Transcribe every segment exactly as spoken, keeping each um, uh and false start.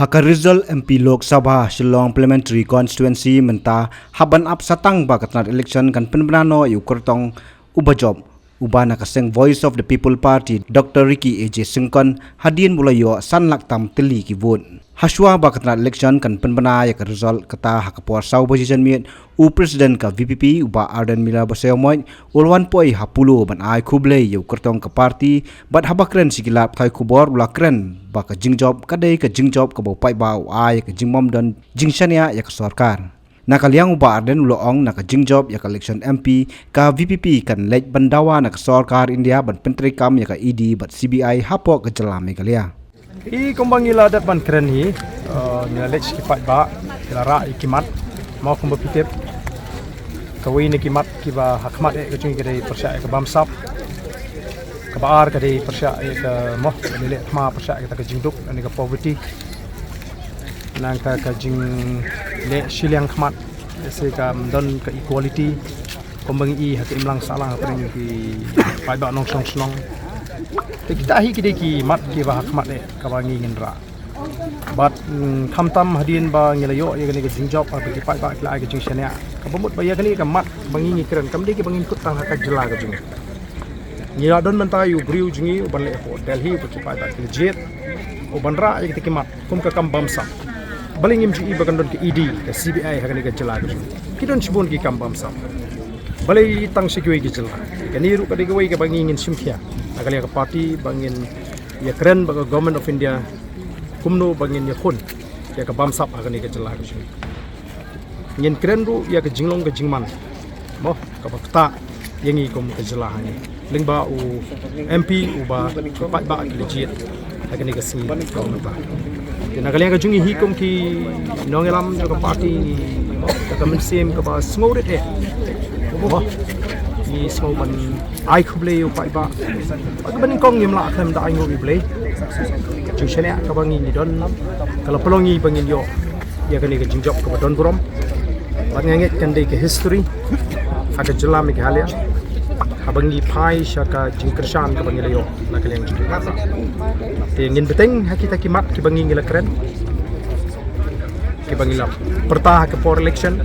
Ha ka result M P Lok Sabha Shillong Parliamentary Constituency mynta, haba ap satang ba ka tnat election kan pynbna noh ïa u kyrtong uba jop, uba na ka seng Voice of the People Party, Doctor Ricky A J Syngkon, hadien ba u la ïoh san lak tam tylli ki vote. Hashwa ba ka tnat election kan pynbna ïa ka result, kata ha ka por saw baje janmiet, u President ka V P P, u Bah Ardent Miller Basaiawmoit, u la wan poi ha Polo ban ai khublei ïa u kyrtong ka party, bad haba kren sha ki lad pathai khubor, u la kren ba ka jingjop ka dei ka jingjop kaba u paidbah u ai ïa ka jingbym don jingshaniah ïa ka sorkar. Na ka liang u Bah Ardent u la ong, na ka jingjop ïa ka election M P, ka V P P kan leit ban dawa na ka sorkar India ban pyntreikam ïa ka E D bad C B I hapoh ka jylla Meghalaya. Hi kumba ngi la dep ban kren hi, eh, ngi la leit sha ki paidbah, ngi la rah ïa ki mat, mo kumba phi tip. Kawei na ki mat kiba ha khmat eh ka jong ngi ka dei pyrshah ïa ka bamsap. Kaba ar ka dei pyrshah ïa ka, mo, ka dei leh thma pyrshah ïa kata ka jingduk, lane ka poverty. Nangta ka jingleh shiliang khmat, lehse kam don ka equality. Kumba ngi i ha ka imlang sahlang hapdeng ki paidbah nongshong shnong. Te kita hi ki dei ki mat kiba ha khmat eh kaba ngi ngin rah. Bad, mm, khamtam hadien ba ngi la ïoh ïa kane ka jingjop, haba ki paidbah ki la ai ka jingshaniah, kaba mut ba ïa kane ka mat ba ngi ngi kren, kam dei kiba ngin kut tang ha ka jylla ka jong ngi. Ngi la don mynta ïa u briew jong ngi uban leh hapoh Delhi, uba ki paidbah ki la jied, uban rah ïa kita ki mat kum ka kam bamsap. Balei ngim ju i ba kan don ka E D, ka C B I ha kane ka jylla ka jong ngi? Ki don shibun ki kam bamsap. Balei tang sha kiwei ki jylla? Kane ruh ka dei kawei kaba ngi ngin shim khia ha ka liang ka party, ba ngin ïa kren bad ka Government of India kumno ba ngin ïakhun ïa ka bamsap ha kane ka jylla ka jong ngi. Ngin kren ruh ïa ka jinglong ka jingman, mo, kaba ktah ïa ngi kum ka jylla hangne, lyngba u M P uba ki paidbah ki la jied ha kane ka sngi kaba mynta. Te na ka liang ka jong ngi hi kum ki nongïalam jong ka party, mo, ka mynsiem kaba sngewrit eh, mo, ngi sngew ban ai khublei ïa u paidbah. Bad kaba nyngkong ngim lah khlem da ai nguh ïa U Blei. Jingshaniah kaba ngi ngi don, ka la pynlong ïa ngi ba ngin ïoh ïa kane ka jingjop kaba don burom. Bad nga ngeit kan dei ka history ha ka jylla Meghalaya, haba ngi phai sha ka jingkyrshan kaba ngi la ïoh na ka liang jong ngi. Te ngin bteng ha kita ki mat kiba ngi ngi la kren, kiba ngi la pyrta ha ka por election.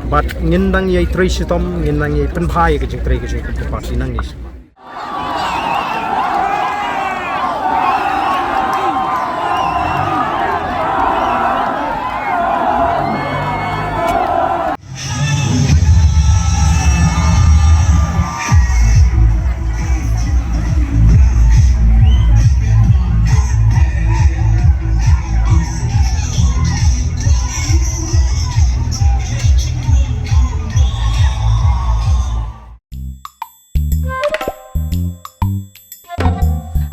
Bad ngin nang ïai trei shitom, ngin nang ïai pynbha ïa ka jingtrei ka jong ka party nangne.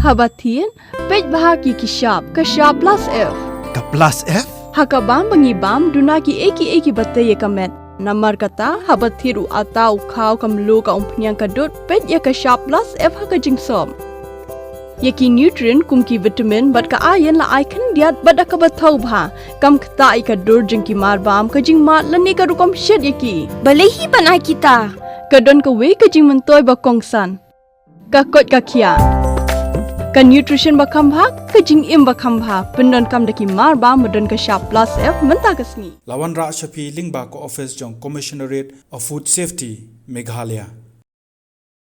Haba thied, peit bha ki ki shap, ka shap plus F. Ka plus F? Ha ka bam ba ngi bam, duna kiei kiei kiba tei ïa ka met. Namar kata, haba thied u atta, u khaw, ka mluh, ka umphniang, ka dud, peit ïa ka shap plus F ha ka jingsop. Ïa ki nutrient kum ki vitamin bad ka iron la ai khyndiat bad da kaba thaw bha. Kam ktah ïa ka dur jong ki mar bam, ka jingmad lane ka rukom shet ïa ki. Balei hi ban ai kita? Ka don kawei ka jingmyntoi ba kongsan. Ka koit ka khiah. Ka nutrition ba kham bha, ka jingim ba kham bha. Pyndonkam da ki mar bam ba don ka shap plus F mynta ka sngi. La wanrah sha phi lyngba ka office jong Commissionerate of Food Safety, Meghalaya.